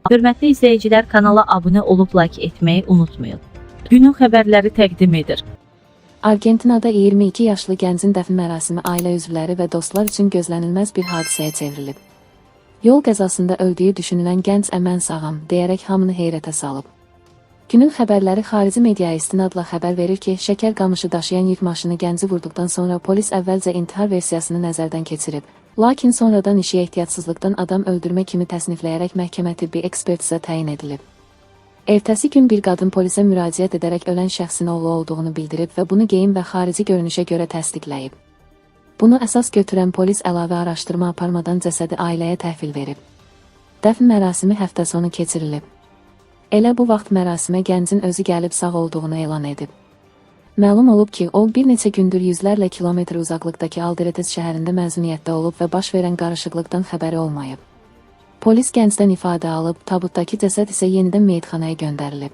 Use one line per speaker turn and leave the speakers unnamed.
Hörmətli izləyicilər, kanala abunə olub like etməyi unutmayın. Günün xəbərləri təqdim edir.
Argentinada 22 yaşlı gəncin dəfn mərasimi ailə üzvləri və dostlar üçün gözlənilməz bir hadisəyə çevrilib. Yol qəzasında öldüyü düşünülən gənc "Əmən sağam" deyərək hamını heyrətə salıb. Günün xəbərləri xarici mediaya istinadla xəbər verir ki, şəkər qamışı daşıyan yük maşını gənci vurduqdan sonra polis əvvəlcə intihar versiyasını nəzərdən keçirib. Lakin sonradan işi ehtiyatsızlıqdan adam öldürmə kimi təsnifləyərək məhkəmə tibbi ekspertiza təyin edilib. Ertəsi gün bir qadın polisə müraciət edərək ölən şəxsin oğlu olduğunu bildirib və bunu geyim və xarici görünüşə görə təsdiqləyib. Bunu əsas götürən polis əlavə araşdırma aparmadan cəsədi ailəyə təhvil verib. Dəfn mərasimi həftə sonu keçirilib. Elə bu vaxt mərasimə gəncin özü gəlib sağ olduğunu elan edib. Məlum olub ki, o bir neçə gündür yüzlərlə kilometr uzaqlıqdakı Alderetes şəhərində məzuniyyətdə olub və baş verən qarışıqlıqdan xəbəri olmayıb. Polis gəncdən ifadə alıb, tabutdakı cəsəd isə yenidən meyitxanaya göndərilib.